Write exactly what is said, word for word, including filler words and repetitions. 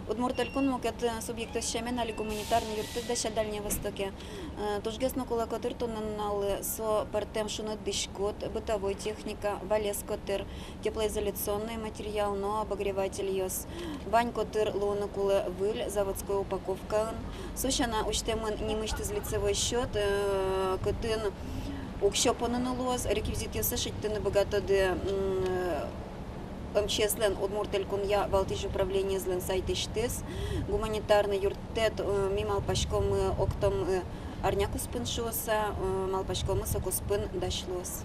Удмурт Элькун мукет субъектъёс сямен али гуманитарный юрттэт дася Дальний Востоке. Тужгес но кулэ котыр туннэ нуналлы со пӧртэм шуныт дӥськут, бытовой техника, валес котыр, теплоизоляционный материал но обогревательёс. Вань котыр луыны кулэ выль, заводской упаковкаын. Со сяна усьтэмын нимысьтыз лицевой счёт, кытын уксё поныны луоз, реквизитъёссэ шедьтыны быгатоды МЧС-лэн Удмурт Элькунъя валтӥсь управлениезлэн сайтысьтыз. Гуманитарный юрттэт, ми малпаськомы, октом арня куспын шуыса, малпаськомы, со куспын дась луоз.